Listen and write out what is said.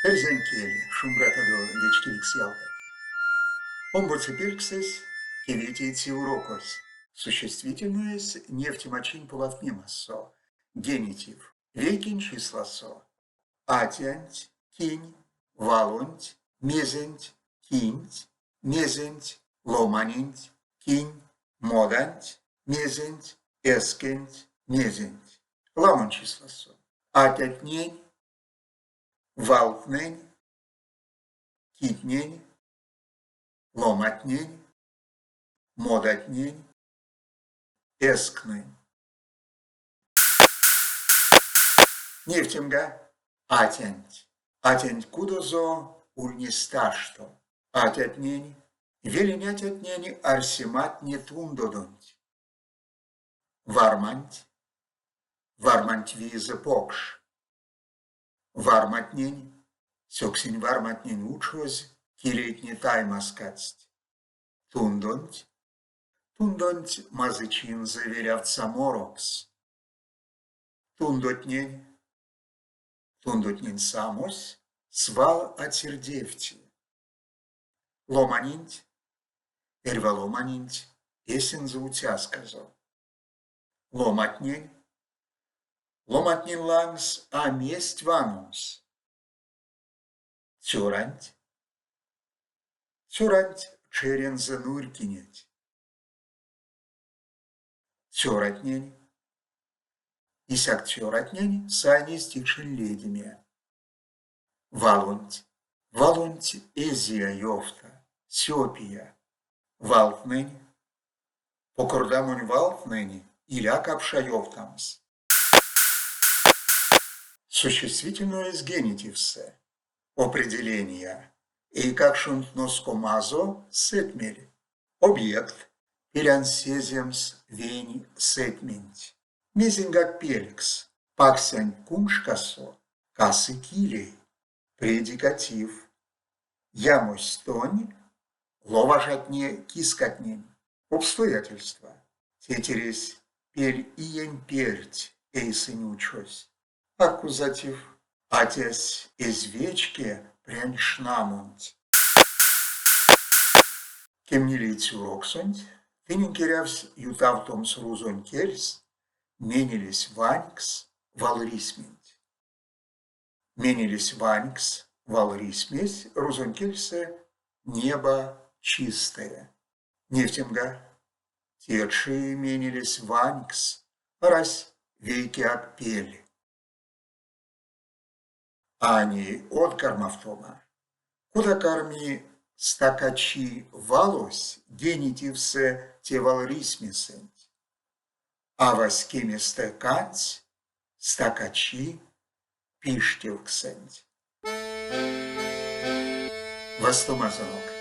Эрзянь кель, шумбратадо, вечкевикс ялгат! Омбоце пельксэсь кеветееце урокось. Существительноесь невтемачинь полавтнемасо, генитив, вейкень числасо. Атянть, кинь, валонть, мезенть, кинть, мезенть, ломаненть, кинь, моданть, мезенть, эскенть, мезенть. Ламонь числасо. Атятнень, валтнэнь, китнень, ломатнень, модатнень, эсктнень. Невтемга, атянть. Атянть кудозо ульнесь ташто. Атятнень, велень атятнень арсематне тундодонть. Варманть. Варманть виезэ покш. Варматнень, сёксень варматнень учозь, килейтне таймазкадсть. Тундонть, тундонть мазычинзэ велявтса морокс. Тундотнень, тундотнень самось свал а тердевти. Ломаненть, эрьва ломаненть эсензэ уцясказо. Ломатнень, ломатнень лангс а мезть ваномс. Цёранть, цёранть черензэ нурькинеть. Цёратнень, исяк цёратнень сайнизь тикшень ледеме. Валонть, валонть эзия ёвта, сёпия. Валтнэнь, покордамонь валтнэнь иля капша ёвтамс. Существительноесь генитивсэ. Определения. Эйкакшонть носкомазо сэтьмель. Объект. Пелян сеземс вень сэтьменть. Мезеньгак пелькс. Паксянть куншкасо касы килей. Предикатив. Ямось тонь, ловажатне кискатнень. Обстоятельства. Тетересь пель иень перть эйсэнь учось. Аккузатив. Атясь эзь вечке прянь шнамонть. Кемнилеце уроксонть тенень керявсь ютавтомс рузонь кельс менелесь ванькс валрисьменть. Менелесь ванькс валрисьмесь рузонь кельсэ небо чистое. Невтемга, течи менелесь ванькс, арась вейкеяк пель. А ней од кармавтома. Кода карми стакачи валось генитивсэ те валрисьмесэнть? Авась кеместэ кандсь стакачи пиштевксэнть. Вастомазонок!